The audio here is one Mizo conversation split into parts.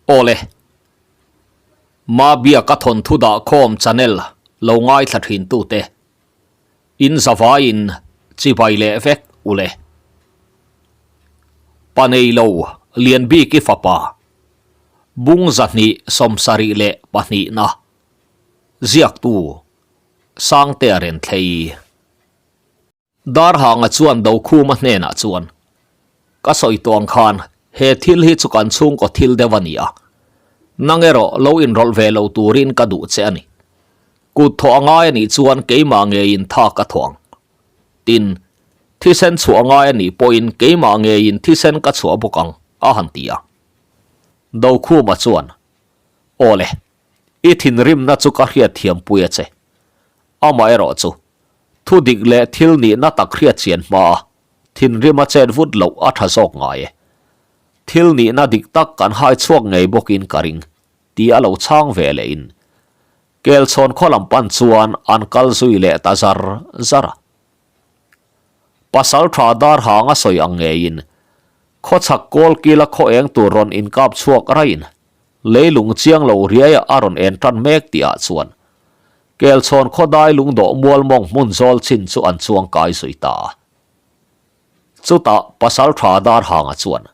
Awle. Mabiaka thawnthu dah khawm channel lo ngaithla thin tute. In zavaiin chibai leh vek ule. Pa neilo Lianbiki fapa Bung 272 na ziaktu Sangtea Renthlei. Darhanga chuan Dokhuma hnenah chuan, Ka sawi tawh ang khan he thil hi chu kan chhungkaw thil deuh a ni a, nang erawh lo inrawlh ve lo turin ka duh che a ni. Kut thawh a ngai a nih chuan keimah ngeiin tha ka thawh ang. Tin, thisen chhuah a ngai a nih pawhin keimah ngeiin thisen ka chhuah bawk ang, a han ti a. Dokhuma chuan, Aw le, i thinrimna chu ka hriatthiampui a che. Amaherawh chu, Thu dik leh thil nihna tak hriat chian hmaa thinrim a chet vut loh a tha zawk ngai e. Thil nihna dik tak kan hai chhuak ngei bawkin ka ring, tih a lo chhang ve leh in Kelchhawn khaw lam pan chuan an kal zui leh ta zar zar a. Pasal tha dar hang a sawi ang ngeiin khawchhak kawl kila khaw eng tur rawn inkap chhuak raiin leilung chiang lo riaia a rawn en tan mek tihah chuan Kelchhawn khawdai lungdawh mual mawng hmun zawl chin chu an chuang kai zui ta a. Chutah pasal tha dar hanga chuan,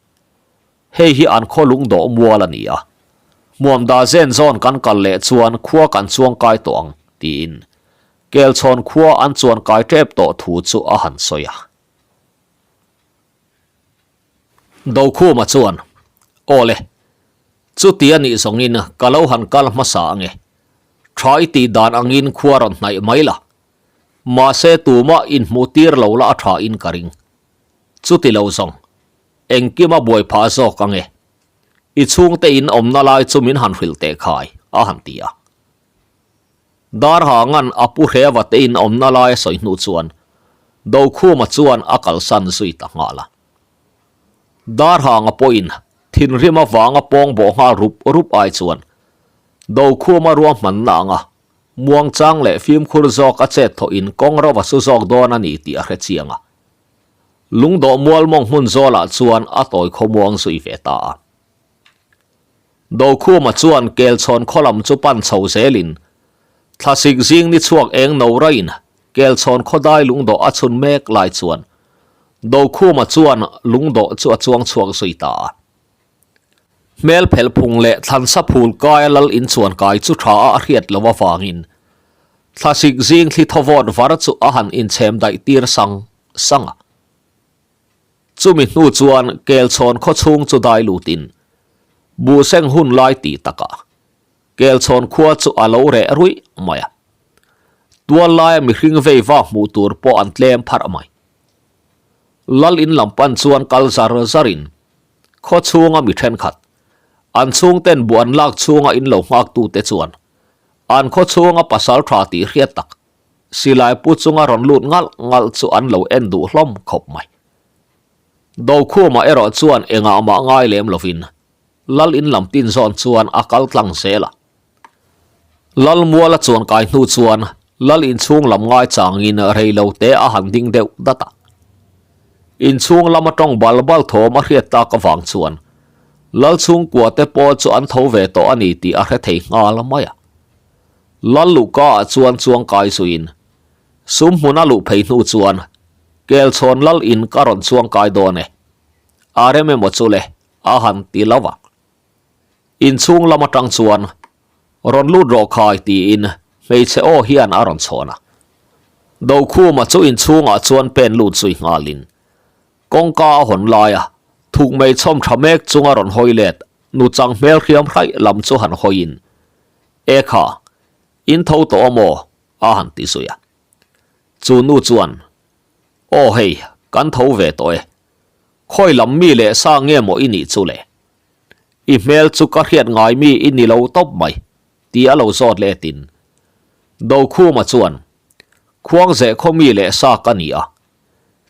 Hei hi an khaw lungdawh mual a ni a, hmuam dah zen zawn kan kal leh chuan khua kan chuang kai tawh ang, tiin Kelchhawn khua an chuan kai tep tawh thu chu a han sawi a. Dokhuma chuan, Aw le, chuti a nih zawngin ka lo han kal hmasa ange. Tha i tih dan angin khua rawn hnaih mai la. Mahse tumah inhmuh tir lo la a tha in ka ring. Chuti lo zawng, engkim a buai phah zawk ange. I chhungte in awmna lai chu min han hrilh teh khai, a han ti a. Darhangan a pu Hreva te in awmna lai a sawi hnu chuan Dokhuma chuan a kalsan zui ta nghal a. Darhanga pawhin thinrim avanga pawng bawh nghal rup rup ai chuan Dokhuma ruahmanna anga muangchang leh fimkhur zawk a chet thawhin kawng ro a su zawk dawn a ni tih a hre chiang a. Lungdawh mual mawng hmun zawlah chuan a tawi khawmuang zui ve ta a. Dokhuma chuan Kelchhawn khaw lam chu pan chho zelin thlasik zing ni chhuak eng no raiin Kelchhawn khaw dai lungdawh a chhun mek lai chuan Dokhuma chuan lungdawh chu a chuang chhuak zui ta a. Hmel phelh phung leh thlansa phul kaia lal inchuan kai chu tha a a hriat loh avangin thlasik zing thli thawvawt var chu a han inchhem daih tir sang sang a. Chumi hnu chuan Kelchhawn khaw chhung chu dai lutin Buhseng hun lai tih takah Kelchhawn khua chu a lo reh ruih mai a. Tual laia mihring vei vak hmuh tur pawh an tlem pharh mai. Lal in lam pan chuan kal zar zarin khaw chhunga mi thenkhat, an chhungten buh an lak chhunga in lo nghaktute chuan an khaw chhunga pasal tha tih hriat tak Silai pu chunga rawn lut ngalh ngalh chu an lo en duh hlawm khawp mai. Dokhuma erawh chuan engah mah ngai lem lovin Lal in lam tin zawn chuan a kal tlang zel a. Lal mual a chuan kai hnu chuan Lal inchhung lam ngai changin rei lo te a han ding deuh dat a. Inchhung lama tawng bal bal thawm a hriat tak avang chuan Lal chhungkua te pawh chu an tho ve tawh a ni tih a hre thei nghal mai a. Lal luhka ah chuan chuang kai zuiin sum hmun a luh phei hnu chuan Kelchhawn lal in ka rawn chuang kai dawn e, a rem emaw chu le a han ti lo a. Inchhung lam atang chuan rawn lut rawh khai tiin hmeichhe aw hian a rawn chhawn a. Dokhuma chu inchhungah chuan pen lut zui nghalin kawngka a hawn laia thuk mei chhawm tha mek chunga rawn hawi let nuchang hmel hriam hraih lam chu han hawiin E kha, in tho tawh a maw? a han ti zui a. Chu nu chuan, Aw hei, kan tho ve tawh e. Khawi lam mi leh sa nge maw i nih chu le? I hmel chu ka hriat ngai mi i ni lo tawp mai, ti a lo zawt let in. Dokhuma chuan, Khuangzeh khaw mi leh sa ka ni a.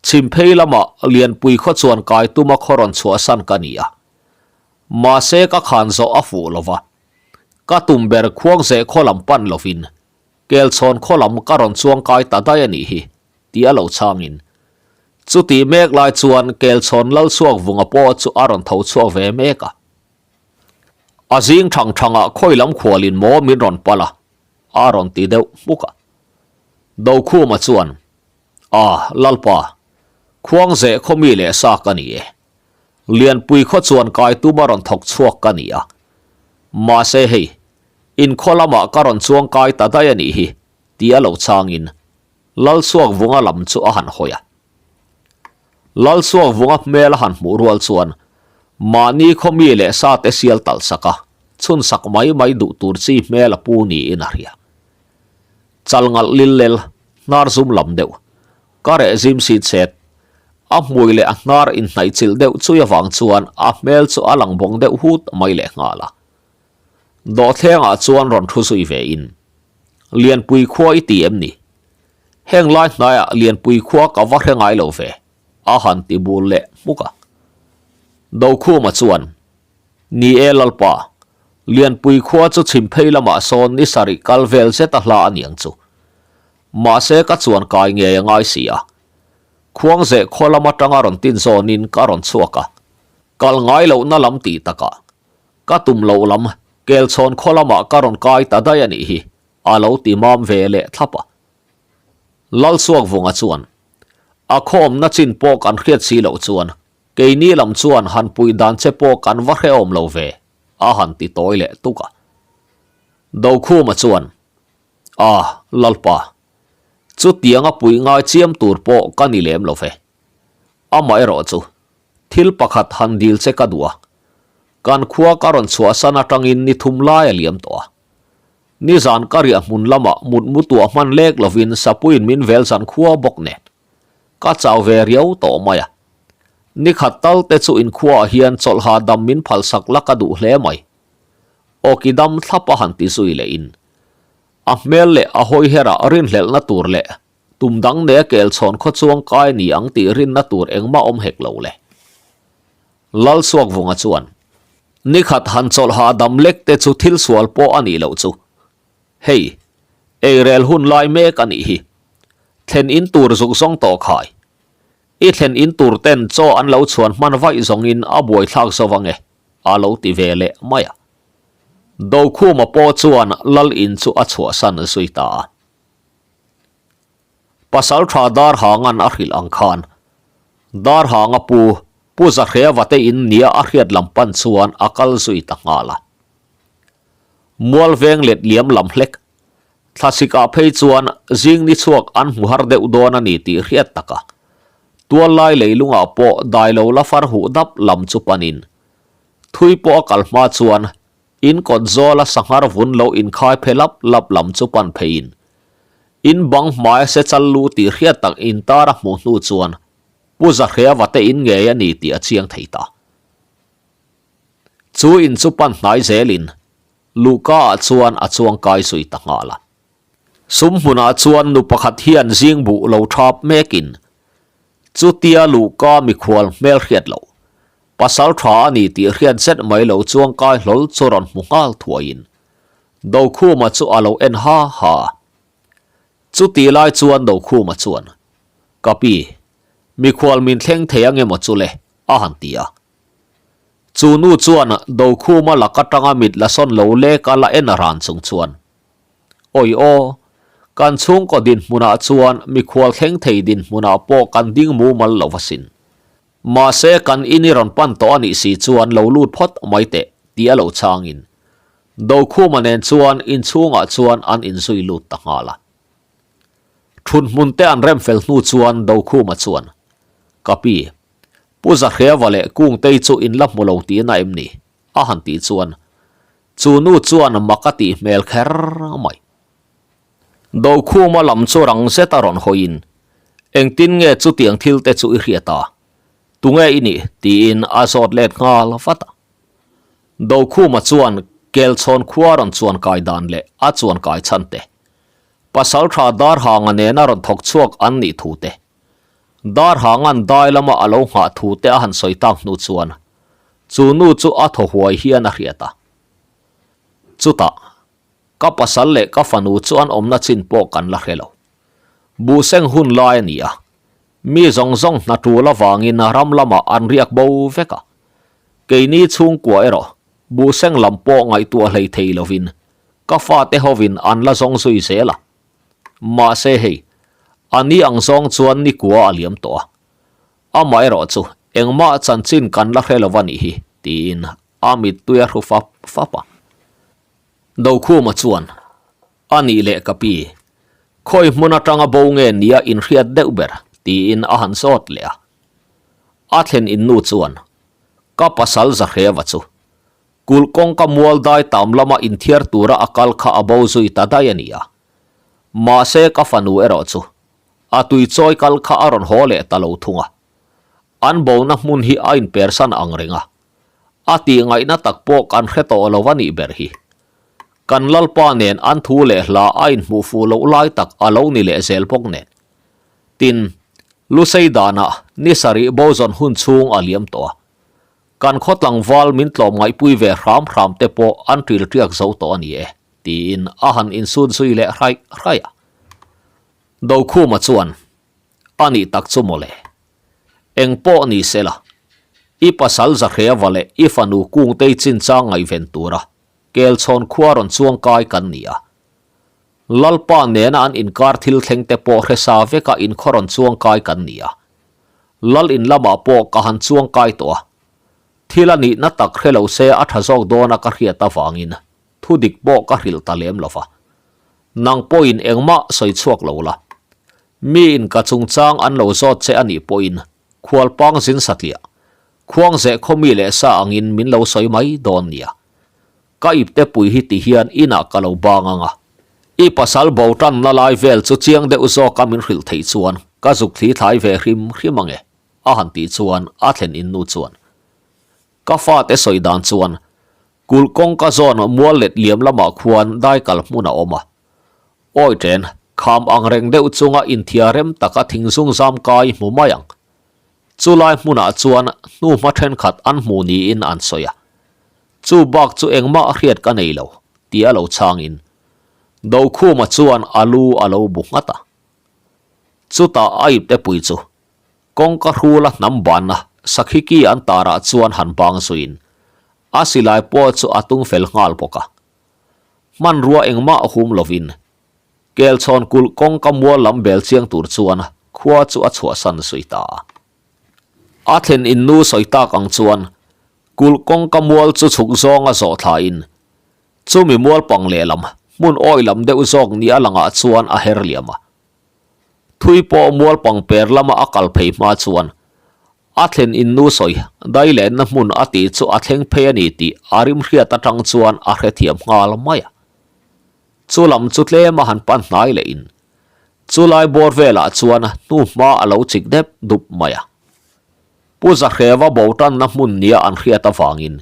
Chhimphei lamah Lianpui khaw chuan kai tuma khaw rawn chhuahsan ka ni a. Mahse ka khan zawh a fuh lo va. Ka tum ber khuangzeh khaw lam pan lovin Kelchhawn khaw lam ka rawn chuang kai ta daih a nih hi, ti a lo chhangin. Chutih mek lai chuan Kelchhawn Lalchhuak vunga pawh chu a rawn tho chhuak ve mek a. A zing thang thangah khawi lam khualin maw min rawn pal a, a rawn ti deuh hmuk a. Dokhuma chuan, A, Lalpa, Khuangzeh khaw mi leh sa ka ni e. Lianpui khaw chuan kai tum a rawn thawk chhuak ka ni a. Mahse hei, inkhaw lamah ka rawn chuang kai ta daih a nih hi, ti a lo changin Lalsuakvunga lam chu a han hawi a. Lalsuakvunga hmel a han hmuh rual chuan mahni khaw mi leh sa te sial talh sak a, chhun sak mai mai duh tur chi hmel a pu niin a hria. Chal ngalh lil lel, hnar zum lam deuh, ka reh zim sit set, a hmui leh a hnar inhnaih chilh deuh chui avang chuan a hmel chu a lang bawng deuh hut mai lehnghal a. Dawhthlengah chuan rawn thu zui ve in, Lianpui khua i ti em ni? Heng lai hnaiah Lianpui khua ka va hre ngai lo ve, a han ti bul leh hmuk a. Dokhuma chuan, Ni e Lalpa, Lianpui khua chu chhim phei lamah sawn ni sarih kal vel zet a hla a niang chu. Mahse ka chuan kai ngei a ngai si a. Khuangzeh khaw lam atanga rawn tin zawnin ka rawn chhuak a. Kal ngai lohna lam tih takah Ka tum loh lam, Kelchhawn khaw lamah ka rawn kai ta daih a nih hi, a lo ti mam ve leh thlap a. Lalsuakvunga chuan, A khawmna chin pawh kan hriat si loh chuan, keini lam chuan han puih dan che pawh kan va hrehawm lo ve, a han ti tawi leh tuk a. Dokhuma chuan, A, Lalpa, chutianga puih ngai chiam tur pawh ka ni lem lo ve. Amaherawh chu, thil pakhat han dil che ka duh a, kan khua ka rawn chhuahsan atangin ni thum lai a liam tawh a. Nizan ka riah hmun lamah mutmu tuah hman lek lovin sapuiin min vel zan khua bawk nen ka chau ve riau tawh mai a. Ni khat tal te chu inkhuaah hian chawlh hahdam min phalsak la ka duh hle mai. Awki dam thlap a han ti zui lehin a hmel leh a hawiherah rinhlelhna tur leh Tum dang nea kel chhawn khaw chuang kai ni ang tih rinna tur engmah awm hek lo le. Lalsuakvunga chuan, Nikhat han chawlh hahdam lek te chu thil sual pawh a nih loh chu. Hei, eirel hun lai mek a nih hi. Thlen in tur zuk zawng tawh khai. I thlen in tur ten chaw an lo chhuan hman vaih zawngin a buaithlak zo vang e, a lo ti ve leh mai a. Dokhuma pawh chuan Lal in chu a chhuahsan zui ta a. Pasal tha Darhanga'n a hrilh ang khan Darhanga pu Pu Zahreva te in nia a hriat lam pan chuan a kal zui ta nghal a. Mualveng let liam lam hlek thlasik ah phei chuan zing ni chhuak an hmu har deuh dawn a ni tih hriat tak a, tuallai leilungah pawh dai lo la far huh dap lam chu panin thui pawh a kal hma chuan In kawt zawla sanghar vun lo inkhai phe lap lap lam chu pan pheiin in bang hmaia se chal lu tih hriat tak intar a hmuh hnu chuan Pu Zahreva te in ngei a ni tih a chiang thei ta. Chu in chu pan hnai zelin luhka ah chuan a chuang kai zui ta nghal a. Sum hmunah chuan nu pakhat hian zing buh lo thap mekin chutia luhka mikhual hmel hriat loh Pasal tha a ni tih hriat zet mai lo chuang kai hlawl chu rawn hmu nghal thuaiin Dokhuma chu a lo en ha ha a. Chuti lai chuan Dokhuma chuan, Ka pi, mikhual min thleng thei ang emaw chu le? a han ti a. Chu nu chuan Dokhuma lak atanga mit la sawn lo lek a la en a ran chung chuan, Awi aw, kan chhungkaw dinhmunah chuan mikhual thleng thei dinhmunah pawh kan ding mumal lo asin. Mahse kan in i rawn pan tawh a nih si chuan lo lut phawt mai teh tih a lo changin Dokhuma nen chuan inchhungah chuan an inzui lut ta nghal a. Thut hmun te an rem fel hnu chuan Dokhuma chuan, Ka pi, Pu Zahreva leh Kungtei chu in la hmu lo tihna em ni? a han tih chuan chu nu chuan mak a tih hmel kher mai. Dokhuma lam chu rang zet a rawn hawiin, Engtin nge chutiang thil te chu i hriat a? Tunge i nih? tiin a zawt let nghal vat a. Dokhuma chuan Kelchhawn khua rawn chuan kai dan leh a chuan kai chhan te, Pasaltha Darhanga nena rawn thawk chhuak an nih thu te, Darhanga'n dai lama a lo nghah thu te a han sawi tak hnu chuan chu nu chu a thaw huai hian a hriat a. Chutah. Ka pasal leh ka fanu chu an awmna chin pawh kan la hre lo. Buhseng hun lai a ni a, mi zawng zawng hna tul avangin ram lamah an riak bo vek a. Keini chhungkua erawh Buhseng lam pawh ngaihtuah hlei thei lovin ka fate hovin an la zawng zui zel a. Mahse hei, a ni ang zawng chuan nikua a liam tawh a. Amaherawh chu engmah chanchin kan la hre lo a nih hi, tiin a mittui a hru fap fap a. Dokhuma chuan, A nih leh ka pi, khawi hmun atanga bo nge nia inhriat deuh ber? tiin a han zawt leh a. A thlen in nu chuan, Ka pasal Zahreva chu kulh kawngka mual dai tam lama inthiar tura a kal kha a bo zui ta daih a ni a. Mahse ka fanu erawh chu a tui chawi kal kha a rawn haw leh ta lo thung a. An bona hmun hi a inpersan ang reng a, a tih ngaihna tak pawh kan hre tawh lo a nih ber hi. Kan Lalpa nen an thu leh hla a inhmuh fuh loh lai tak a lo ni leh zel bawk nen. Tin, Lusei danah ni sarih bo zawn hun chhung a liam tawh a. Kan khaw tlangval min tlawm ngaihpui ve hram hram te pawh an ṭil ṭiak zo tawh a ni e, tiin a han insut zui leh hraih hraih a. Dokhuma chuan, A nih tak chu mawle. Eng pawh ni se la, i pasal Zahreava leh i fanu Kungtei chinchang ngaihven tura Kelchhawn khua rawn chuang kai kan ni a. Lalpa nena an inkar thil thleng te pawh hre sa veka inkhaw rawn chuang kai kan ni a. Lal in lamah pawh ka han chuang kai tawh a. Thil a nihna tak hre lo se a tha zawk dawna ka hriat avangin thu dik pawh ka hrilh ta lem lo va. Nang pawhin engmah sawi chhuak lo la. Miin ka chungchang an lo zawt che a nih pawhin khualpang zin satliah, khuang zeh khawmi leh sa angin min lo sawi mai dawn nia. Ka ipte pui hi ti hian inah ka lo bang ang a. I pasal bo tanna lai vel chu chiang deuh zawka min hrilh theih chuan ka zuk thli thlai ve hrim hrim ang e, a han tih chuan a thlen in nu chuan ka fate sawi dan chuan kulh kawngka zawn mual let liam lamah khuan dai kal hmun a awm a. Awi ṭen, kham ang reng deuh chunga inthia rem taka thing zung zam kai hmu mai ang. Chulai hmunah chuan hnuhma ṭhenkhat an hmu niin an sawi a. Chu bak chu engmah hriat ka nei lo, tia lo chhangin Dokhuma chuan a lu a lo bu nghat a. Chutah a ipte pui chu kawngka hrula hnam banna sakhiki an tarah chuan han bang zuiin a silai pawh chu a tung fel nghal bawk a. Hmanrua engmah hum lovin Kelchhawn kulh kawngka mual lam bel chiang tur chuan khua chu a chhuahsan zui ta a. A thlen in nu sawi tak ang chuan kulh kawngka mual chu chhuk zawnga zawh thlain chumi mual pang lehlam hmun awi lam deuh zawk ni a langah chuan a her liam a. Thui pawh mual pang per lama a kal phei hma chuan a thlen in nu sawi dai lenna hmun a tih chu a thleng phei a ni tih a rimhriat atang chuan a hrethiam nghal mai a. Chu lam chu tlem a han pan hnai leh in chu lai bawr velah chuan hnu hma a lo chik dep dup mai a. Pu Zahreva bo tanna hmun nia an hriat avangin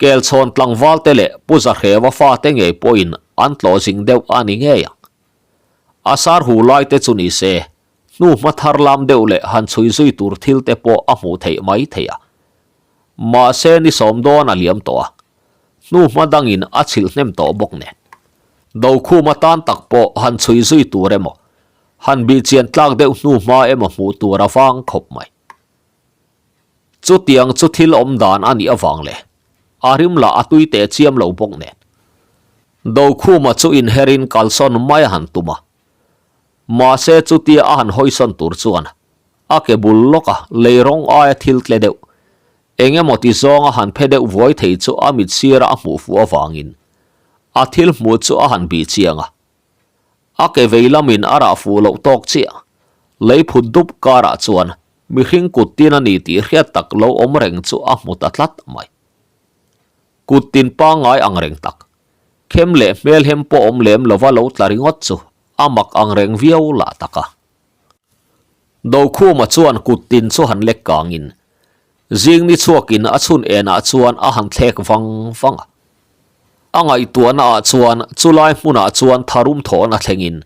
Kelchhawn tlangval te leh Pu Zahreva fate ngei pawhin an tlawh zing deuh a ni ngei ang. A sar hu lai te chu ni se hnu hma thar lam deuh leh han chhui zui tur thil te pawh a hmuh theih mai thei a. Mahse ni sawm dawn a liam tawh a. Hnu hma dangin a chhilh hnem tawh bawk nen. Dokhum atan tak pawh han chhui zui tur emaw, han bihchian tlak deuh hnu hma emaw hmuh tur a vang khawp mai. Chutiang chu thil awm dan a nih avang leh a rim lah a tui teh chiam lo bawk nen. Dokhuma chu inherin kalsawn mai a han tum a. Mahse chutia a han hawisawn tur chuan a ke bul lawka lei rawng aia thil tle deuh Eng emaw ti zawnga han phe deuh vuai thei chu a mit sira a hmuh fuh avangin a thil hmuh chu a han bih chiang a. A ke vei lamin a rah fuh loh tawk chiah. Lei phut dup karah chuan mihring kut tin a ni tih hriat tak lo awm reng chu a hmu ta tlat mai. Kut tin pangngai ang reng tak, khem leh hmelhem pawh awm lem lova lo tla ringawt chu a mak ang reng viau lah tak a. Dokhuma chuan kut tin chu han lek kangin zing ni chhuakin a chhun enah chuan a han thlek vang vang a. A ngaihtuahna ah chuan chulai hmunah chuan tharum thawhna thlengin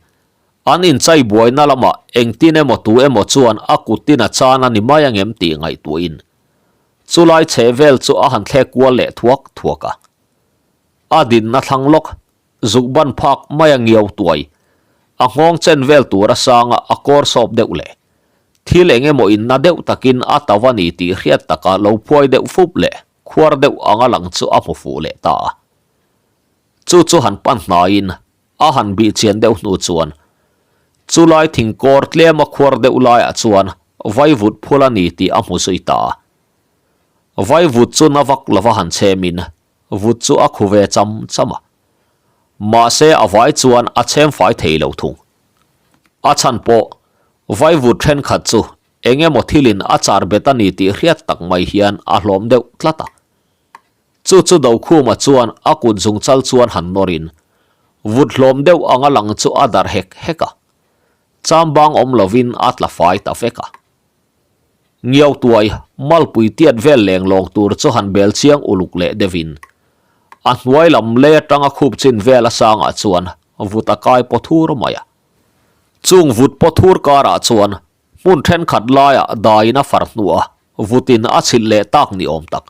an inchai buaina lamah engtin emaw tu emaw chuan a kut tin a chan a ni mai angem tih ngaihtuahin chulai chheh vel chu a han thlek kual leh thuak thuak a. A dinna thlang lawk Zuk ban phak mai a ngiau tuai. A nghawng chen vel tur a sang a, a kawr sawp deuh leh. Thil eng emaw in na deuh takin a tau a ni tih hriat taka lo phuai deuh fup leh. khuar deuh anga lang chu a hmu fuh leh ta a. Chu chu han pan hnaiin a han bih chian deuh hnu chuan chulai thingkawr tlema khuar deuh laiah chuan vaivut phul a ni tih a hmu zui ta a. Vaivut chu na vak lova han chhemin vut chu a khu ve cham cham a. Mahse a vai chuan a chhem fai thei lo thung. A chhan pawh vaivut thenkhat chu eng emaw thilin a char bet a ni tih hriat tak mai hian a hlawm deuh tlat a. Chu chu Dokhuma chuan a kut zungchal chuan han nawrin vut hlawm deuh anga lang chu a darh hek hek a, chambang awm lovin a tla fai ta vek a. Ngiautuai malpui tiat vel leng lawng tur chu han bel chiang uluk leh deuhin a hnuai lam lei atanga khup chin vel a sangah chuan vut a kai paw thur mai a. Chung vut paw thur karah chuan Hmun thenkhat laiah daiin a far hnuah vutin a chhilh leh tak ni awm tak.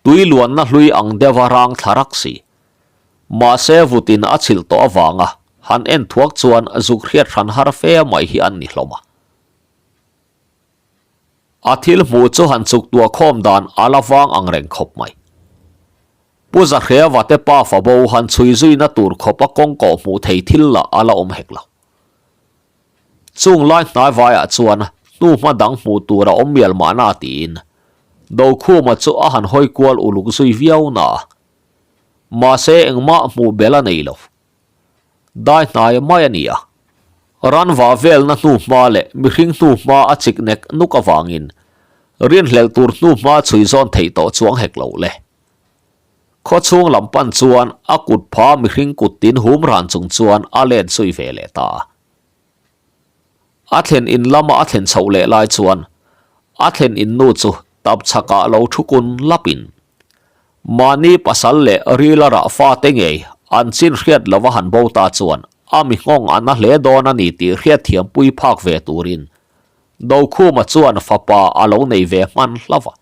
Tui luanna hlui ang deuha rang thla rak si. Mahse vutin a chhilh tawh avanga han en thuak chuan zuk hriat hran har fe mai hi an ni hlawm a. A thil hmuh chu han chuk tuah khawm dan a la vang ang reng khawp mai. Pu Zahreva te pa fabo han chhui zuina tur khawpa kawng kawh hmuh thei thil lah a la awm hek lo. Chung lai hnai vaiah chuan hnuhma dang hmuh tur a awm mial mahna tiin Dokhuma chu a han hawi kual uluk zui viau na a. Mahse engmah hmuh bel a nei lo. Dai hnai mai a ni a. Ranva velna hnuhma leh mihring hnuhma a chik nek nuk avangin rinhlelh tur hnuhma chhui zawn theih tawh chuang hek lo le. Khaw chhung lam pan chuan a kut pha mihring kut tin hum ran chung chuan a let zui ve leh ta. A thlen in lama a thlen chhoh leh lai chuan a thlen in nu chu tap chhakah lo thu kun lapin mahni pasal leh rila rah fate ngei an chin hriat lova han bo ta chuan a mi nghawng a na hle dawn a ni tih hriatthiampui phak ve turin Dokhuma chuan fapa a lo nei ve hman hlauh a.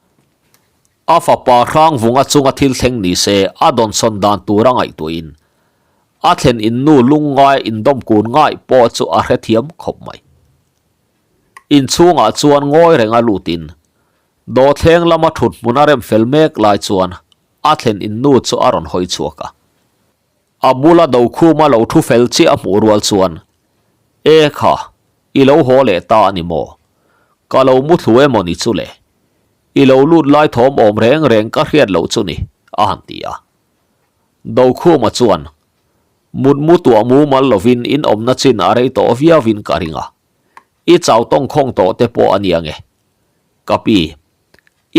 A fapa Hrangvunga chunga thil thleng ni se a dawnsawn dan tur a ngaihtuahin a thlen in nu lungngai indawm kun ngai pawh chu a hrethiam khawp mai. Inchhungah chuan ngawi renga lutin dawhthleng lama thut hmun a rem fel mek lai chuan a thlen in nu chu a rawn hawi chhuak a. A bula Dokhuma lo thu fel chiah a hmuh rual chuan, E kha, i lo haw leh ta a ni maw? Ka lo muthlu emaw ni chu le? I lo lut lai thawm awm reng reng ka hriat loh chu ni, a han ti a. Dokhuma chuan, Mutmu tuah mumal lovin in awmna chin a rei tawh viauin ka ring a. I chau tawngkhawng tawh te pawh a nia nge? Ka pi,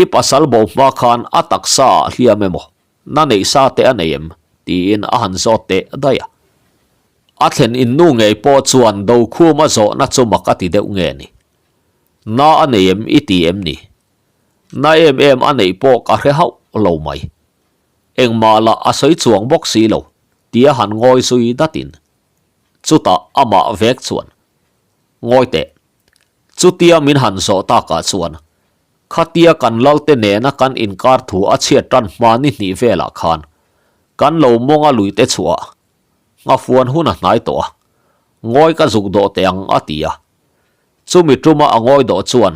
i pasal bo hma khan a taksa ah hliam emaw, na neih sa te a nei em? tiin a han zawt teh daih a. A thlen in nu ngei pawh chuan Dokhuma zawhna chu mak a ti deuh nge ni? Na a nei em i ti em ni? Na em em a neih pawh ka hre hauh lo mai. Engmah lah a sawi chuang bawk si lo, tia han ngawi zui datin. Chutah amah vek chuan, Ngawi teh, chutia min han zawh takah chuan khatia kan lalte nena kan inkar thu a chhiat tan hma ni hnih velah khan kan lo mawnga luite chhuah nghafuan hun a hnai tawh a, ngawi ka zuk dawh teh ang a ti a. Chumi tuma a ngawi dawh chuan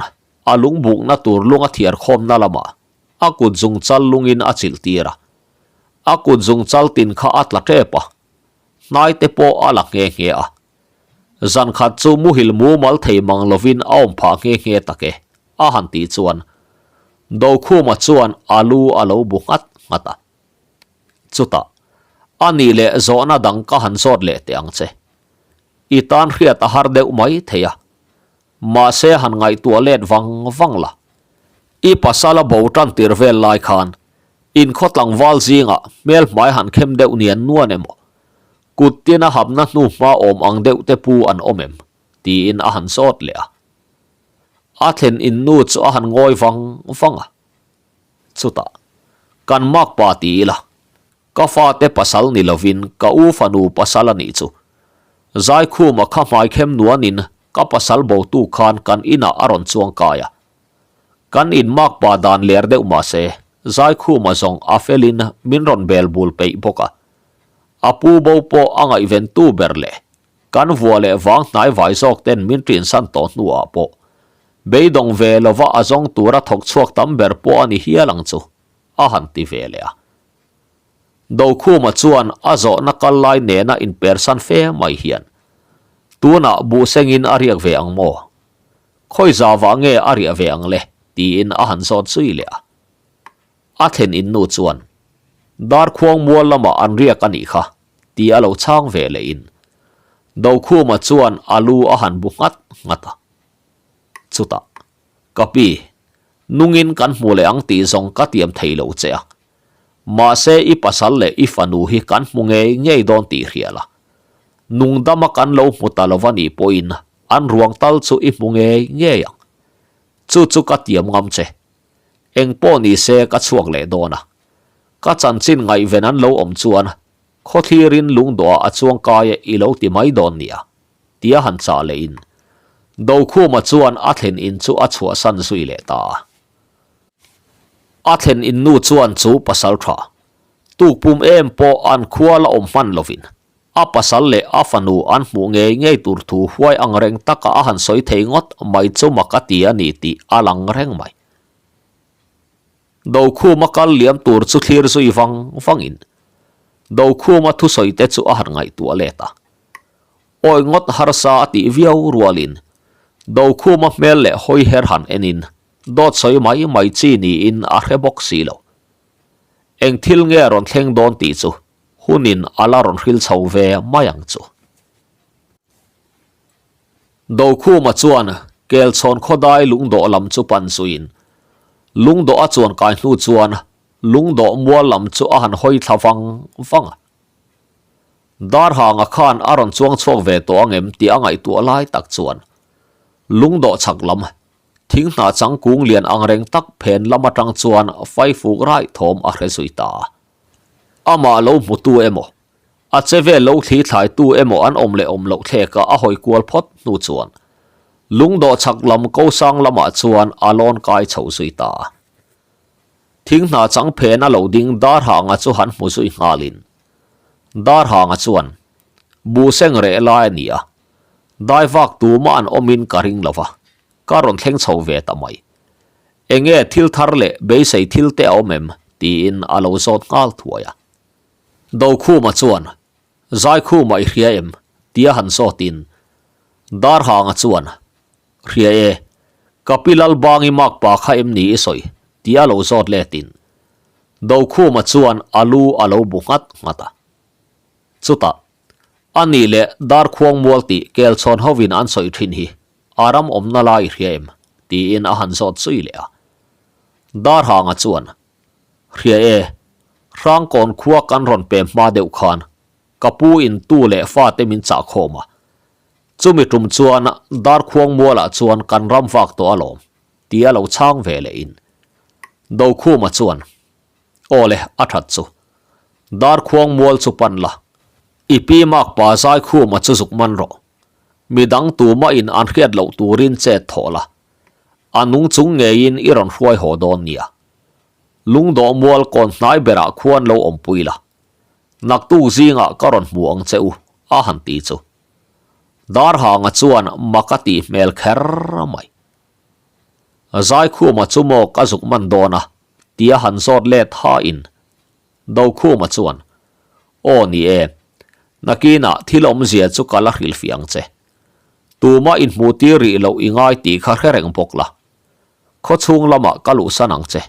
a lungbukna tur lung a thiar khawmna lamah a kut zungchal lungin a chilh tir a. A kut zungchal tin kha a tla tep a, hnai te pawh a la nghe nghe a. Zan khat chu muhil mumal thei mang lovin a awm phah nghe nghe tak e, a han tih chuan Dokhuma chuan a lu a lo bu nghat nghat a. Chutah, a nih leh zawhna dang ka han zawt leh teh ang che. I tan hriat a har deuh mai thei a. Mahse han ngaihtuah let vang vang la. I pasal a bo tan tir vel lai khan inkhaw tlangval zingah hmel hmai han khem deuh nian nuan emaw, kut tin a hapna hnu hma awm ang deuh te pu an awm em? tiin a han zawt leh a. A thlen in nu chu a han ngawi vang vang a. Chutah, Kan makpa ti ila, Ka fate pasal ni lovin ka u fanu pasal a nih chu. Zaikhuma kha hmaikhem nuanin ka pasal botu khan kan inah a rawn chuang kai a. Kan in makpa dan ler deuh mahse Zaikhuma zawng a felin min rawn bel bul peih bawk a. A pu bo pawh a ngaihventu ber leh kan vua leh vang hnai vai zawk ten min ṭinsan tawh hnuah pawh beidawng ve lova a zawng tura thawk chhuak tam ber pawh a ni hial ang chu. A han ti ve leh a. Dokhuma chuan a zawhna kal lai nena inpersan fe mai hian, Tunah buhsengin a riak ve ang maw? Khawi zavah nge a riah ve ang le? tiin a han zawt zui leh a. A thlen in nu chuan, Darkhuang mual lamah an riak a nih kha, ti a lo chhang ve lehin Dokhuma chuan a lu a han bu nghat nghat a. Chutah, Ka pi, nungin kan hmu leh ang tih zawng ka tiam thei lo che a. Mahse i pasal leh i fanu hi kan hmu ngei ngei dawn tih hria la. Nungdama kan lo hmu ta lo va nih pawhin an ruang tal chu i hmu ngei ngei ang. Chu chu ka tiam ngam che. Eng pawh ni se ka chhuak leh dawn a. Ka chanchin ngaihven an lo awm chuan khawthlirin lungdawhah a chuang kai e i lo ti mai dawn nia, tia han chah lehin Dokhuma chuan a thlen in chu a chhuahsan zui leh ta a. A thlen in nu chuan chu pasal tha tukpum em pawh an khua la awm hman lovin a pasal leh a fanu an hmuh ngei ngei tur thu huai ang reng taka a han sawi thei ngawt mai chu mak a ti a ni tih a lang reng mai. Dokhuma kal liam tur chu thlir zui vang vangin Dokhuma thusawi te chu a han ngaihtuah let a. Awi ngawt harsa a tih viau rualin Dokhuma hmel leh hawi her han enin dawt sawi mai mai chi niin a hre bawk si lo. Eng thil nge rawn thleng dawn tih chu hunin a la rawn hril chho ve mai ang chu. Dokhuma chuan Kelchhawn khawdai lungdawh lam chu pan zuiin lungdawh a chuan kai hnu chuan lungdawh mual lam chu a han hawi thla vang vang a. Darhanga khan a rawn chuang chhuak ve tawh ang em tih a ngaihtuah lai tak chuan lungdawh chhak lam thing hnah chang kung lian ang reng tak phen lam atang chuan faifuk raih thawm a hre zui ta a. Amah lo hmutu emaw, a che vel lo thli thlaitu emaw an awm leh awm loh thleka a hawi kual phawt hnu chuan lungdawh chhak lam ko sang lamah chuan a lawn kai chho zui ta a. Thing hna chang phen a lo ding Darhanga chu han hmu zui nghalin Darhanga chuan, Buhseng reh lai a ni a, dai vak tumah an awmin ka ring lo va, ka rawn thleng chho ve ta mai. Enge thil thar leh beisei thil te a awm em? tiin a lo zawt nghal thuai a. Dokhuma chuan, Zaikhuma i hria em? tia han zawtin Darhanga chuan, Hria e, ka pi Lalbangi makpa kha em ni i sawi? tia lo zawt letin Dokhuma chuan a lu a lo bu nghat nghat a. Chutah, a nih leh Darkhuang mual tih Kelchhawn hovin an sawi thin hi a ram awmna lai i hria em? tiin a han zawt zui leh a. Darhanga chuan, Hria e, Hrangkawn khua kan rawn pem hma deuh khan ka pu in tu leh fate min chah khawm a. Chumi tum chuan Darkhuang mualah chuan kan ram vak tawh alawm, tia lo chhang ve leh in. Dokhuma chuan, Aw le, a that chu. Darkhuang mual chu pan la. I pi makpa Zaikhuma chu zuk man rawh. Midang tumah in an hriat loh turin chet thawh la. A nung chung ngeiin i rawn hruai haw dawn nia. Lungdawh mual kawn hnai berah khuan lo awmpui la. Naktuk zingah ka rawn hmu ang che u, a han ti chu. Darhanga chuan mak a tih hmel kher mai. Zaikhuma chu maw ka zuk man dawn a, tia han zawt let hain Dokhuma chuan, Aw ni e, nakinah thil awmzia chu ka la hrilhfiah ang che. Tumah inhmuh tir rih loh i ngai tih kha hre reng bawk la. Khawchhung lamah ka luhsan ang che.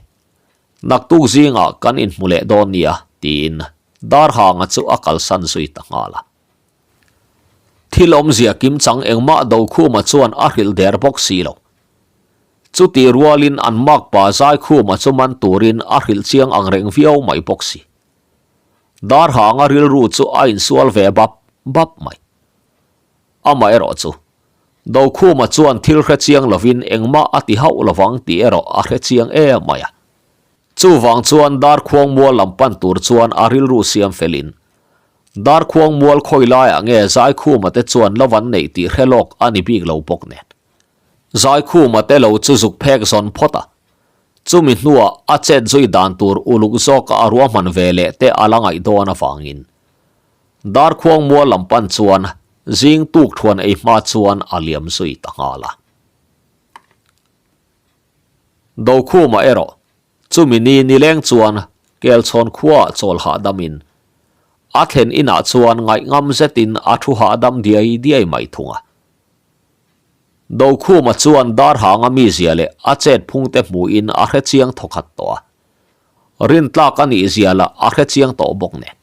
Naktuk zingah kan inhmu leh dawn nia, tiin Darhanga chu a kalsan zui ta nghal a. Thil awmzia kimchang engmah Dokhuma chuan a hrilh der bawk si lo. Chutih rualin an makpa Zaikhuma chu man turin a hrilh chiang ang reng viau mai bawk si. Darhanga rilru chu a insual ve bap bap mai. Amaherawh chu, Dokhuma chuan thil hre chiang lovin engmah a ti hauh lovang tih erawh a hre chiang em mai a. Chuvang chuan Darkhuang mual lam pan tur chuan a rilru siam felin, Darkhuang mual khawi laiah nge Zaikhuma te chuan lo an neih tih hre lawk a ni bik lo bawk nen. Zaikhuma te lo chu zuk phek zawn phawt a, chumi hnuah a chet zui dan tur uluk zawka a ruahman ve leh te a la ngaih dawn avangin Darkhuang mual lam pan chuan zing tuk thuan ei hma chuan a liam zui ta nghal a. Dokhuma erawh. Chumi ni nileng chuan Kelchhawn khuaah chawl hahdamin a thlen inah chuan ngaihngam zetin a thu hahdam diai diai mai thung a. Dokhuma chuan Darhanga mizia leh a chet phungte hmuhin a hrechiang thawkhat tawh a. Rintlak a nih zia lah a hrechiang tawh bawk nen.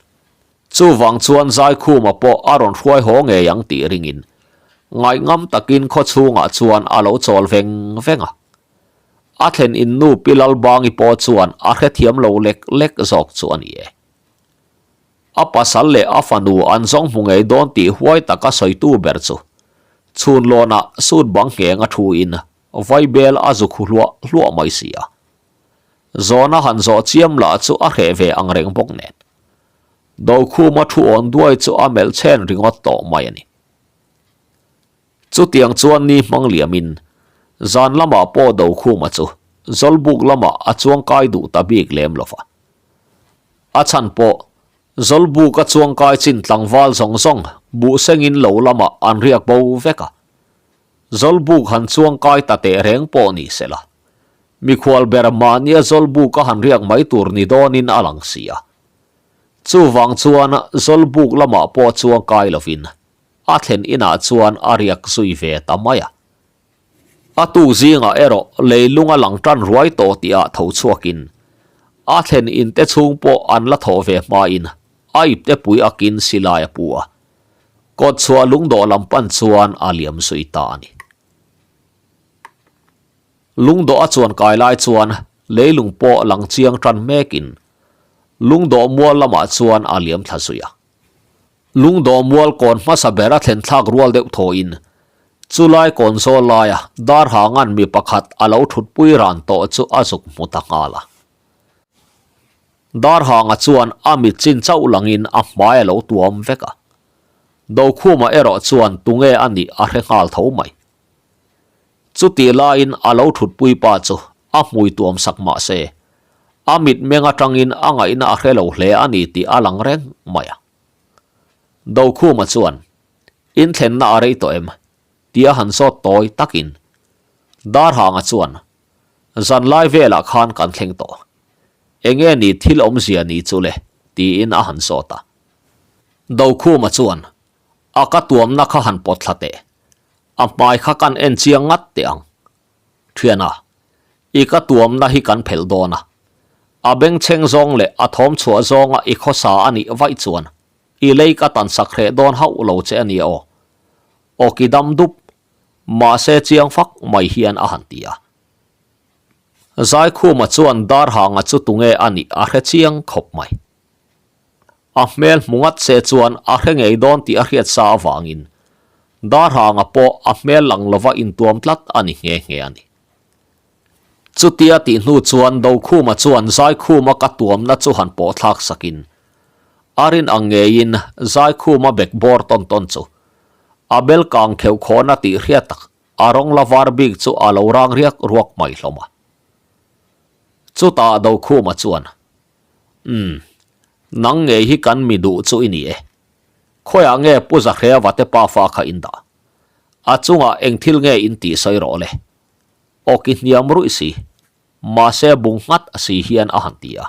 Chuvang chuan Zaikhuma pawh a rawn hruai haw ngei ang tih ringin ngaihngam takin khaw chhungah chuan a lo chawl veng veng a. A thlen in nu Pi Lalbangi pawh chuan a hrethiam lo lek lek zawk chu a ni e. A pasal leh a fanu an zawng hmu ngei dawn tih huai taka sawitu ber chu chhunlawnah sut bang ngheng a thu in vaibel a zu khu hluah hluah mai si a. Zawna han zawh chiam lah chu a hreh ve ang reng bawk nen. Dokhuma thu awn duai chu a melh chhen ringawt tawh mai a ni. Chutiang chuan ni hmang liamin zan lamah pawh Dokhuma chu Zawlbuk lamah a chuangkai duh ta bik lem lo va. A chhan pawh Zawlbuk a chuangkai chin tlangval zawng zawng buhsengin lo lamah an riak bo vek a. Zawlbuk han chuangkai ta teh reng pawh ni se la, mikhual ber mahnia Zawlbuk a han riak mai tur ni dawnin a lang si a. Chuvang chuan Zawlbuk lamah pawh chuangkai lovin a thlen inah chuan a riak zui ve ta mai a. A tuk zingah erawh leilung a lang tan ruai tawh tihah tho chhuakin a thlen inte chhung pawh an la thawh ve hmain a ipte pui akin silai a pu a. Kawtchhuah lungdawh lam pan chuan a liam zui ta a ni. Lungdawh a chuan kai lai chuan leilung pawh lang chiang tan mekin lungdawh mual lamah chuan a liam thla zui a. Lungdawh mual kawn hmasa ber a thlen thlak rual deuh thawhin chulai kawn zawl laia Darhangan mi pakhat a lo thutpui ran tawh chu a zuk hmu ta nghal a. Darhanga chuan a mit chin chauh langin a hmai a lo tuam vek a. Dokhuma erawh chuan tunge a nih a hre nghal tho mai. Chutih laiin a lo thutpui pa chu a hmui tuam sak mah se, a mitmeng atangin a ngaihna a hre lo hle a ni tih a lang reng mai a. Dokhuma chuan, In thlenna a rei tawh em? tia han zawt tawi takin Darhanga chuan, Zanlai velah khan kan thleng tawh. Enge ni thil awmzia ni chu le? tiin a han zawt a. Dokhuma chuan, A ka tuamna kha han pawt thla teh. A hmai kha kan en chiang ngat teh ang. Thiana, i ka tuamna hi kan phelh dawn a. A bengchheng zawng leh a thawm chhuah zawnga i khawsa a nih vaih chuan i lei ka tan sak hreh dawn hauh lo che a nia aw. Awki dam dup, mahse chiang fak mai hian a han ti a. Zaikhuma chuan Darhanga chu tunge a nih a hre chiang khawp mai. A hmel hmu ngat se chuan a hre ngei dawn tih a hriat sa avangin Darhanga pawh a hmel lang lova intuam tlat a ni nghe nghe a ni. Chutia tih hnu chuan Dokhuma chuan Zaikhuma ka tuamna chu han pawh thlak sakin a rin ang ngeiin Zaikhuma bek bawr tawn tawn chu a bel kang kheuh khawna tih hriat tak a rawng la var bik chu a lo rang riak ruak mai hlawm a. Chutah Dokhuma chuan Umm, nang ngei hi kan mi duh chu i ni e. Khawiah nge Pu Zahreva te pafa kha in dah? A chungah eng thil nge in tih sawi rawh le? Awki hniam ruih si, mahse bung nghat si hian a han ti a.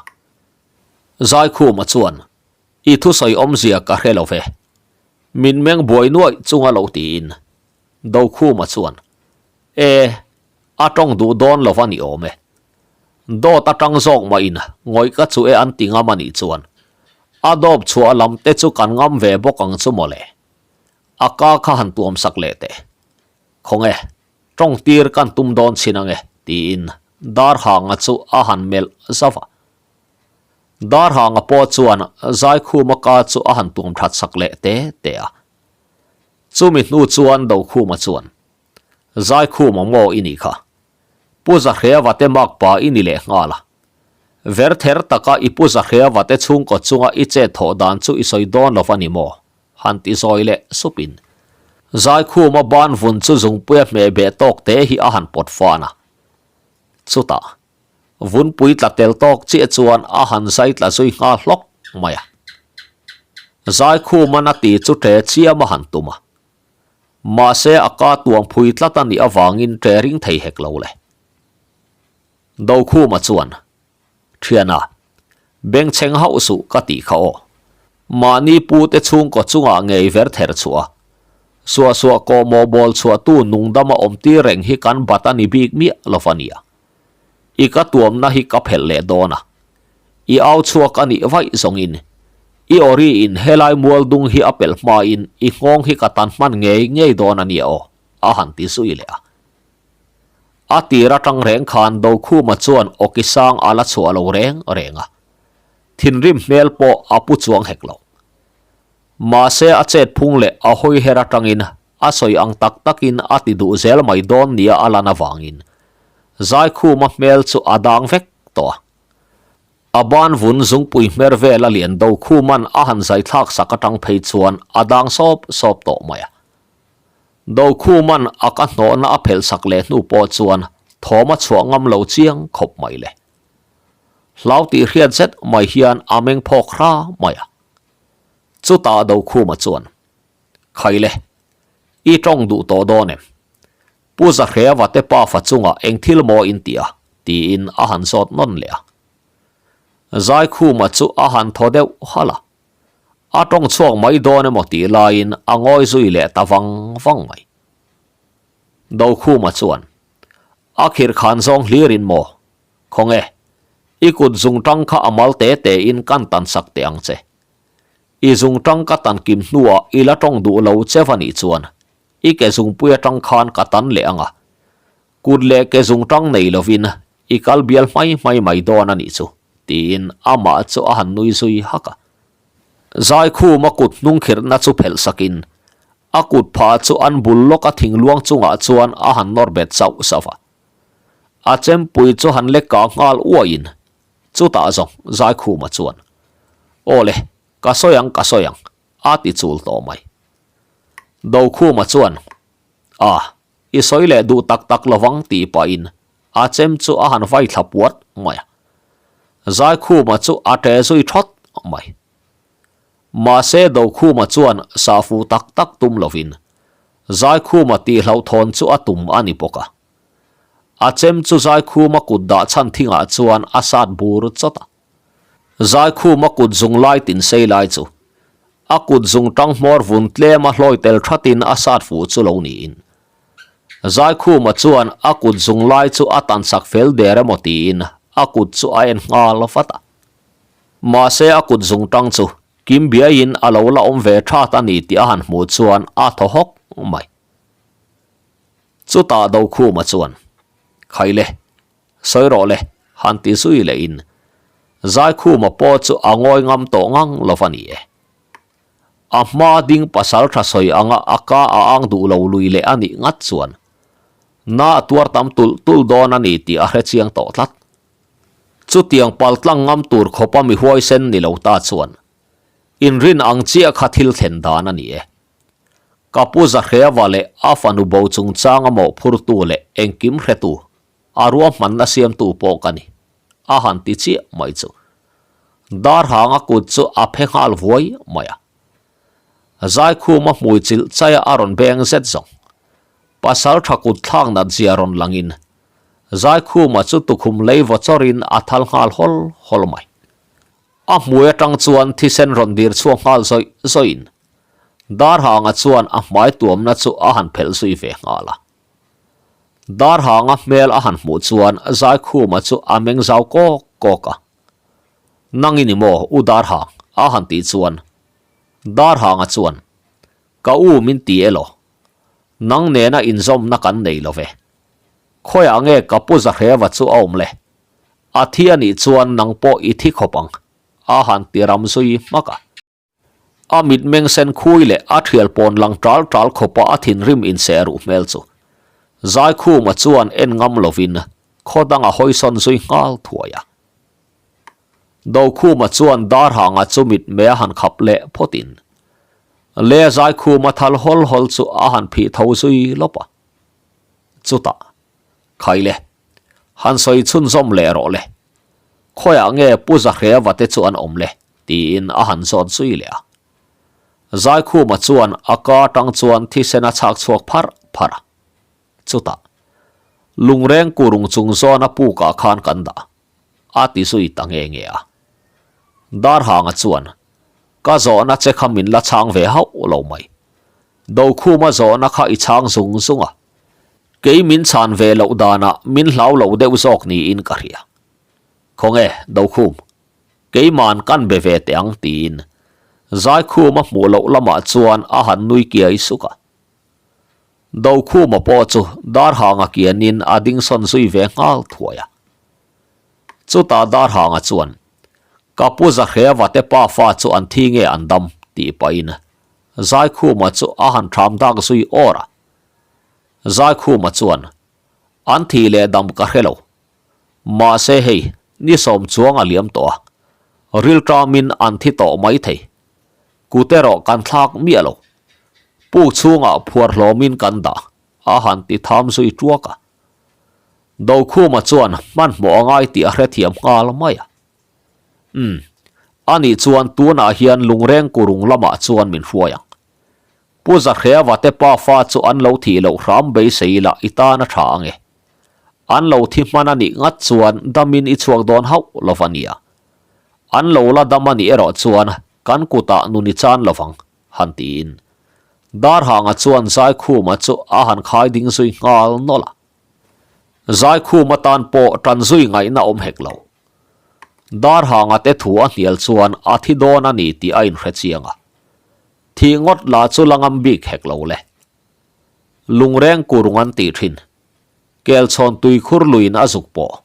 Zaikhuma chuan, I thusawi awmzia ka hre lo ve. Min meng buai nuaih chunga lo tiin Dokhuma chuan, E, a tawng duh dawn lo va ni awm e. Dawt atang zawk mahin ngawih ka chu e an ti ngam a nih chuan a dawp chhuah lam te chu kan ngam ve bawk ang chu mawle. A ka kha han tuam sak leh teh. Khawnge, tawng tir kan tum dawn chhin ange tiin Darhanga chu a han melh zauh a. Darhanga pawh chuan Zaikhuma ka chu a han tuam that sak leh te te a. Chumi hnu chuan Dokhuma chuan, Zaikhuma maw i nih kha? Pu Zahreva te makpa i ni leh nghal a. Ver ther taka i Pu Zahreva te chhungkaw chunga i chet thawh dan chu i sawi dawn lo va ni maw? Han ti zawi leh supin Zaikhuma ban vun chu zungpuia hmeh beh tawk te hi a han pawt fan a. Chutah, vunpui tla tel tawk chiah chuan a han zai tla zui nghal hlawk mai a. Zaikhuman a ti chu ṭe chiam a han tum a. Mahse a ka tuam phui tlat a nih avangin ṭe ring thei hek lo le. Dokhuma chuan, Thiana, bengchheng hauh suh ka tih kha aw. Mahni pute chhungkaw chungah ngei ver ther chhuah a, suah suah kawhmawh bawl chhuahtu nungdama awm tir reng hi kan bat a ni bik miah lo va nia. I ka tuamna hi ka phelh leh dawn a, i au chhuak a nih vaih zawngin i awri in helai mual dung hi a pelh hmain i nghawng hi ka tan hman ngei ngei dawn a nia aw, a han ti zui leh a. A tir atang reng khan Dokhuma chuan awki sang a la chhuah lo reng reng a, thinrim hmel pawh a pu chuang hek lo. Mahse a chet phung leh a hawi her atangin a sawi ang tak takin a ti duh zel mai dawn nia a lan avangin Zaikhuma hmel chu a dang vek tawh a. A ban vun zungpui hmer vel a lian Dokhuman a han zai thlak sak atang phei chuan a dang sawp sawp tawh mai a. Dokhuman a ka hnawhna a phelh sak leh hnu pawh chuan thawm a chhuah ngam lo chiang khawp mai le. Hlau tih hriat zet mai hian a meng phawk hra mai a. Chutah Dokhuma chuan, Khaile, i tawng duh tawh dawn em? Pu Zahreva te pafa chungah eng thil maw in ti a? tiin a han zawt nawn leh a. Zaikhuma chu a han thaw deuh halh a. A tawng chhuak mai dawn emaw tih laiin a ngawi zui leh ta vang vang mai. Dokhuma chuan, A khirh khan zawng hlirin maw? Khawnge, i kut zungtang kha a mal te tein kan tan sak teh ang che. I zungtang ka tan kim hnuah i la tawng duh lo che va nih chuan i ke zungpui atang khan ka tan leh ang a. Kut leh ke zungtang nei lovin i kal bial hmai hmai mai dawn a nih chu, tiin amah chu a han nui zui hak a. Zaikhuma kut hnung khirhna chu phelh sakin a kut phah chu an bul lawka thingluang chungah chuan a han nawr bet sauh sauh a. A chempui chu han lek kah nghal uaiin chutah zawng Zaikhuma chuan, Aw le, ka sawi ang, ka sawi ang, a ti chul tawh mai. Dokhuma chuan, A, i sawi leh duh tak tak lovang tih pahin a chem chu a han vai thla puat mai a. Zaikhuma chu a ṭe zui ṭhawt mai. Mahse Dokhuma chuan sahfu tak tak tum lovin Zaikhuma tihhlauhthawn chu a tum a ni bawk a. A chem chu Zaikhuma kut dah chhan thingah chuan a sat bur chawt a. Zaikhuma kut zung lai tin sei lai chu a kut zung tang hmawr vun tlem a hlawi tel thatin a sat fuh chu lo niin Zaikhuma chuan a kut zung lai chu a tan sak fel der emaw tiin a kut chu a en nghal vat a. Mahse a kut zung tang chu kim biaiin a lo la awm ve that a ni tih a han hmuh chuan a thaw hawk mai. Chutah Dokhuma chuan, Khaile, sawi rawh le, han ti zui lehin Zaikhuma pawh chu a ngawi ngam tawh ngang lo va ni e. A hma ding pasal tha sawi anga a ka a ang duh lo lui leh a nih ngat chuan na a tuar tam tulh tulh dawn a ni tih a hre chiang tawh tlat. Chutiang paltlang ngam tur khawpa mi huaisen ni lo ta chuan inrin ang chiah kha thil thlen dan a ni e. Ka pu Zahreva leh a fanu bo chungchanga mawhphurtu leh engkim hretu, a ruahmanna siamtu pawh ka ni, a han ti chiah mai chu. Darhanga kut chu a phe nghal vuai mai a. Zaikhuma hmui chilh chaia a rawn beng zet zawng. Pasal tha kut thlak nat zia rawn langin Zaikhuma chu tukhum lei vaw chawrin a thal nghal hawl hawl mai. A hmui atang chuan thisen rawn dir chhuak nghal zawih zawihin Darhanga chuan a hmai tuamna chu a han phelh zui ve nghal a. Darhanga hmel a han hmuh chuan Zaikhuma chu a meng zau kawk kawk a. Nang i ni maw U Darhang? a han tih chuan Darhanga chuan, Ka u min ti elaw? Nang nena inzawmna kan nei lo ve. Khawiah nge ka pu Zahreva chu a awm le? A thi a nih chuan nang pawh i thi khawp ang, a han ti ram zui hmak a. A mitmeng sen khui leh a thial pawn lang tal tal khawpa a thinrim inseh ruh hmel chu Zaikhuma chuan en ngam lovin khaw dang a hawisawn zui nghal thuai a. Dokhuma chuan Darhanga chu mitmei a han khap leh phawtin le Zaikhuma thal hawl hawl chu a han phih tho zui lawp a. Chutah, Khaile, han sawi chhunzawm leh rawh le. Khawiah nge Pu Zahreva te chu an awm le? tiin a han zawt zui leh a. Zaikhuma chuan a ka atang chuan thisen a chhak chhuak pharh pharh a. Chutah, Lungreng kurung chung zawna pukah khan kan dah. a ti zui ta nge nge a. Darhanga chuan, Ka zawhna che kha min la chhang ve hauh lo mai. Dokhuma zawhna kha i chhang zung zung a. Kei min chhan ve loh danah min hlau lo deuh zawk niin ka hria. Khawnge, Dokhum, keima'n kan be ve teh ang tiin Zaikhuma hmuh loh lamah chuan a han nui kiai suk a. Dokhuma pawh chu Darhanga kianin a ding sawn zui ve nghal thuai a. Chutah Darhanga chuan, Ka pu Zahreva te pa fa chu an thi nge an dam? tih pahin Zaikhuma chu a han ṭham dak zui awr a. Zaikhuma chuan, An thi leh dam ka hre lo. Mahse hei, ni sawm chuang a liam tawh a. Rilṭamin an thi tawh mai thei. Kut erawh kan thlak miah lo. Puk chhungah phuar hlawmin kan dah, a han ti tham zui ṭuak a. Dokhuma chuan hmanhmawh a ngai tih a hrethiam nghal mai a. Umm, anih chuan tunah hian lungreng kurung lamah chuan min hruai ang. Pu Zahreva te pa fa chu an lo thih loh hram beisei ila i tan a tha ange. An lo thi hman a nih ngat chuan damin i chhuak dawn hauh lo va nia. An lo la dam a nih erawh chuan kan kutah nun i chan lo vang, han tiin. Darhanga chuan Zaikhuma chu a han khai ding zui nghal nawlh a. Zaikhuma tan pawh tan zui ngaihna awm hek lo. Darhanga te thu a hnial chuan a thi dawn a ni tih a inhre chiang a. Thih ngawt lah chu la ngam bik hek lo le. Lungreng kurung an tih thin. Kelchhawn tuikhur luiin a zuk pawh.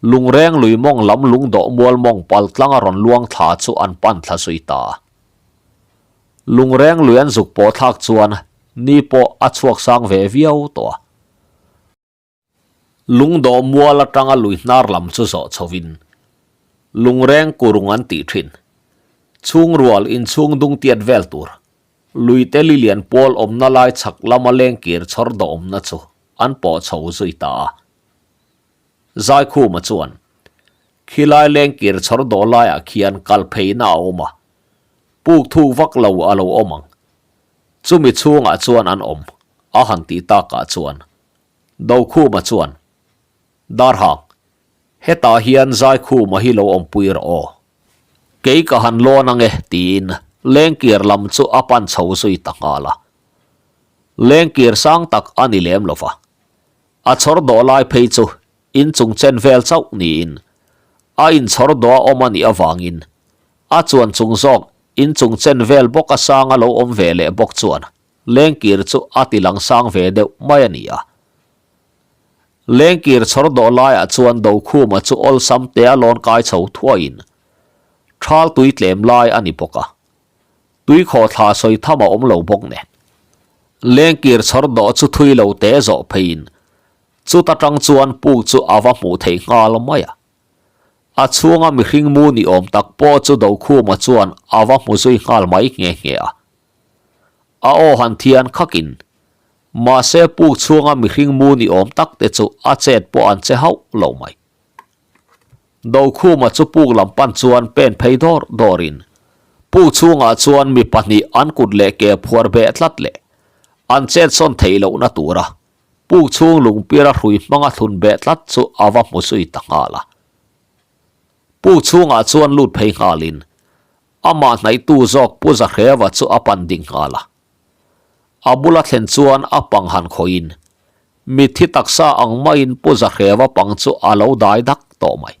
Lungreng lui mawng lam lungdawh mual mawng pal tlang a rawn luang thla chu an pan thla zui ta. Lungreng lui an zuk pawh thlak chuan ni pawh a chhuak sang ve viau tawh a. Lungdawh mual atanga lui hnar lam chu zawh chhovin Lungreng kurung an tih thin. Chhungrual inchhung dung tiat vel tur Luite lilian pawl awmna lai chhak lama lengkir chhawr dawhawmna chu an pawh chho zui ta a. Zaikhuma chuan, Khilai lengkir chhawr dawh laiah khian kal pheina a awm a, puk thuk vak lo a lo awm ang. Chumi chhungah chuan an awm, a han tih takah chuan Dokhuma chuan, Darhang, hetah hian Zaikhuma hi lo awmpui rawh aw. Kei ka han lawn ang e, tiin lengkir lam chu a pan chho zui ta nghal a. Lengkir sang tak a ni lem lo va. A chhawr dawh lai phei chu inchung chen vel chauh niin a inchhawr dawh a awm a nih avangin a chuan chung zawk inchung chen vel bawk a sang a lo awm ve leh bawk chuan lengkir chu a ti lang sang ve deuh mai a ni a. Lengkir chhawr dawh laiah chuan Dokhuma chu awlsam te a lawn kai chho thuaiin thal tui tlem lai a ni bawk a, tui khawhthla sawi tham a awm lo bawk nen. Lengkir chhawr dawh chu thui lo te zawh pheiin chuta tang chuan puk chu a va hmuh theih nghal mai a. A chhunga mihring mu ni awm tak pawh chu Dokhuma chuan a va hmu zui nghal mai nghe nghe a. A aw han thian khakin Mahse puk chhunga mihring mu ni awm tak te chu a chet pawh an che hauh lo mai. Dokhuma chu puk lam pan chuan pen phei dawr dawrin puk chhungah chuan mi pahnih an kut leh ke phuar beh tlat leh an chet sawn theih lohna tura puk chhung lungpira hrui hmanga thlun beh tlat chu a va hmu zui ta nghal a. Puk chhungah chuan lut phei nghalin amah hnaihtu zawk Pu Zahreva chu a pan ding nghal a. A bula thlen chuan a pang han khawiin mitthi taksa ang maiin Pu Zahreva pang chu a lo dai dak tawh mai.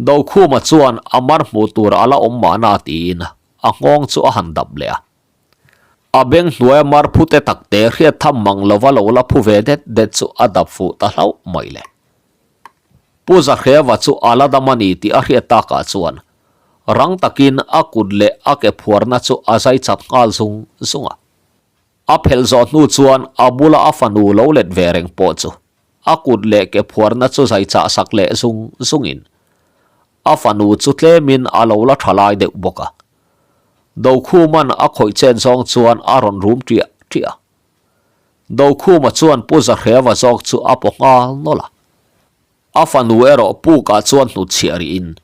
Dokhuma chuan a mar hmuh tur a la awm mahna tiin a nghawng chu a han dap leh a. A beng hnuaia mar phu te tak te hriat tham mang lova lo la phu ve det det chu a dap fuh ta hlauh mai le. Pu Zahreva chu a la dam a ni tih a hriat takah chuan Rang takin a kut leh a ke phuarna chu a zai chat nghal zung zung a. A phelh zawh hnu chuan a bula a fanu lo let ve reng pawh chu a kut leh ke phuarna chu zai chah sak leh zung zungin a fanu chu tlemin a lo la tha lai deuh bawk a. Dokhuman a khawih chet zawng chuan a rawn rum ṭiah ṭiah a. Dokhuma chuan Pu Zahreva zawk chu a paw nghal nawlh a. A fanu erawh pukah chuan hnutchhiah rihin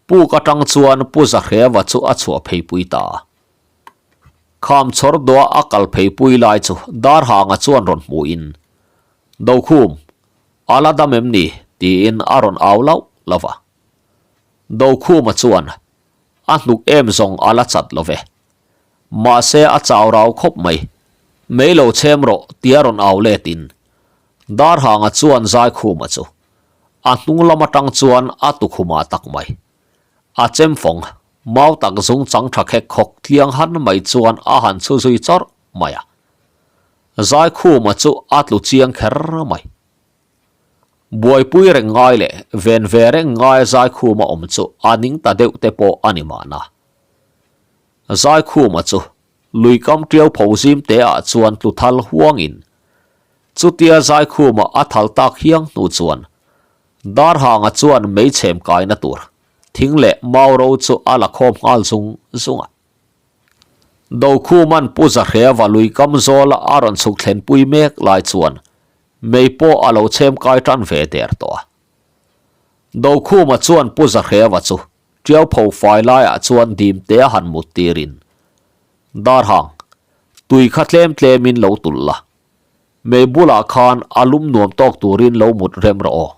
puk atang chuan Pu Zahreva chu a chhuah pheipui ta a. Kham chhawr dawha a kal pheipui lai chu Darhanga chuan rawn hmuhin, Dokhum, a la dam em ni? tiin a rawn au lauh lo va. Dokhuma chuan a hnuk em zawng a la chat lo ve. Mahse a chau rau khawp mai. Mei lo chhem rawh tia rawn au letin Darhanga chuan Zaikhuma chu a hnung lam atang chuan a tukhumah tak mai. A chemfawng mau tak zung chang tha khek khawk tliang han mai chuan a han chhu zui chawrh mai a. Zaikhuma chu a tlu chiang kher mai. Buaipui reng ngai leh ven ve reng ngai Zaikhuma awm chu a ning ta deuh te pawh a ni mahna. Zaikhuma chu lui kam tiau pho zim te ah chuan tlu thal huangin chutia Zaikhuma a thal tak hiang hnu chuan Darhanga chuan meichhem kaina tur thing leh mau ro chu a la khawm nghal zung zung a. Dokhuman Pu Zahreva lui kam zawla a rawn chhuk thlenpui mek lai chuan mei pawh a lo chhem kai tan ve der tawh a. Dokhuma chuan Pu Zahreva chu Tiau pho fai laiah chuan dim te a han mut tirin, Darhang, tui kha tlem tlemin lo tulh la. Mei bulah khan a lum nuam tawk turin lo mut rem rawh aw.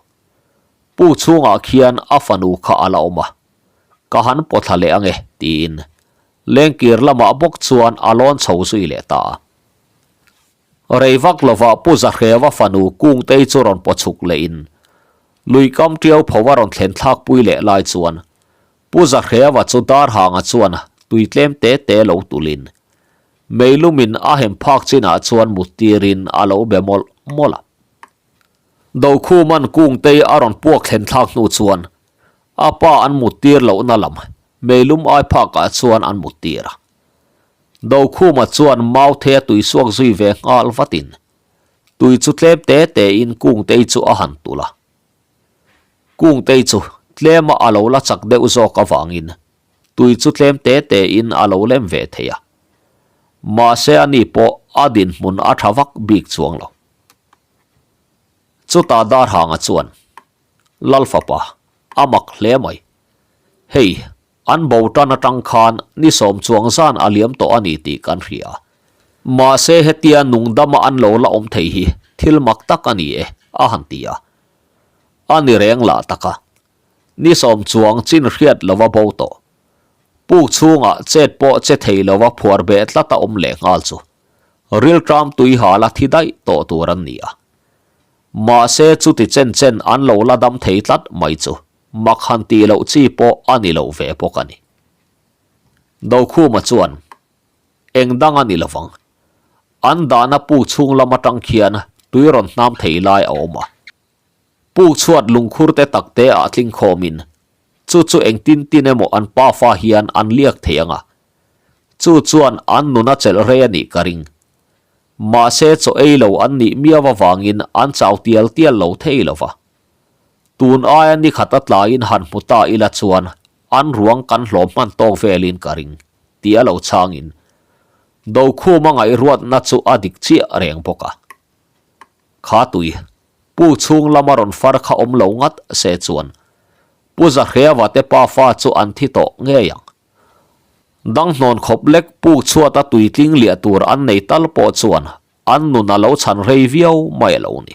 Pu chhungah khian a fanu kha a la awm a, ka han pawthla leh ange, tiin lengkir lamah bawk chuan a lawn chho zui leh ta a. Rei vak lovah Pu Zahreva fanu Kungtei chu rawn paw chhuk lehin lui kam tiau pho a rawn thlen thlak pui leh lai chuan Pu Zahreva chu Darhanga chuan tui tlem te te lo tulhin meilumin a hem phak chinah chuan mut tirin a lo be mawlh mawlh a. Dokhuman Kungtei a rawn puak thlen thlak hnu chuan a pa an mut tir lohna lam meilum ai phakah chuan an mut tir a. Dokhuma chuan Mauthei a tui suak zui ve nghal vatin tui chu tlem te tein Kungtei chu a han tulh a. Kungtei chu tlema a lo la chak deuh zawk avangin tui chu tlem te tein a lo lem ve thei a. Mahse ani pawh a dinhmun a tha vak bik chuang lo. Chutah Darhanga chuan, Lalfapa, a mak hle mai. Hei, An bo tan atang khan ni sawm chuang zan a liam tawh a ni tih kan hria. Mahse hetia nungdama an lo la awm thei hi thil mak tak a ni e, a han ti a. A ni reng lah tak a. Ni sawm chuang chin hriat lova bo tawh. Puk chhungah chet pawh che thei lova phuar beh tlat a awm leh nghal chu rilṭam tui hal a thi daih tawh tur an ni a. Mahse chuti chen chen an lo la dam thei tlat mai chu Mak han tih loh chi pawh a ni lo ve bawk a ni. Dokhuma chuan, Eng dang a ni lovang. An dahna puk chhung lam atang khian tui rawn hnam thei lai a awm a. Puk chhuat lungkhur te tak te ah tling khawmin, chu chu engtin tin emaw an pafa hian an liak thei ang a. Chu chuan an nun a chelh rei a nih ka ring. Mahse chaw ei lo an nih miau avangin an chau tial tial lo thei lo va. Tun aia ni khat a tlaiin han hmu ta ila chuan an ruang kan hlawm hman tawk velin ka ring, tih a lo chhangin Dokhuma ngaihruatna chu a dik chiah reng bawk a. Kha tui, Pu chhung lama rawn far kha awm lo ngat se chuan Pu Zahreva te pafa chu an thi tawh ngei ang. Dangnawn khawp lek puk chhuata tuitling liah tur an nei tal pawh chuan an nun a lo chhan rei viau mai a lo ni.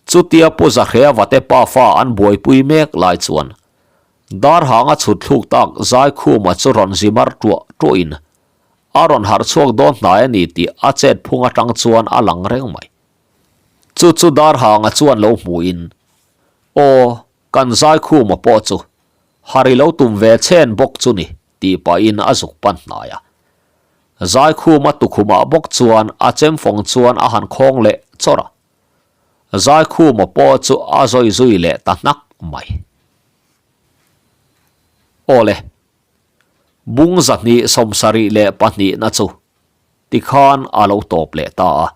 Chutia Pu Zahreva te pafa an buaipui mek lai chuan Darhanga chhut thluk tak Zaikhuma chu rawn zi mar tuah tuahin a rawn harh chhuak dawn hnai a ni tih a chet phung atang chuan a lang reng mai. Chu chu Darhanga chuan lo hmuhin, Aw, kan Zaikhuma pawh chu har i lo tum ve chen bawk chu ni tih pahin a zuk pan hnai a. Zaikhuma tukhumah bawk chuan a chemfawng chuan a han khawng leh chawrh a. Zaikhuma pawh chu a zawi zui leh ta hnak mai. Awle, bung 272na chu tikhan a lo tawp leh ta a.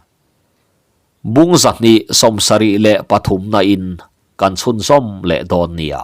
Bung 273 na in kan chhunzawm leh dawn nia.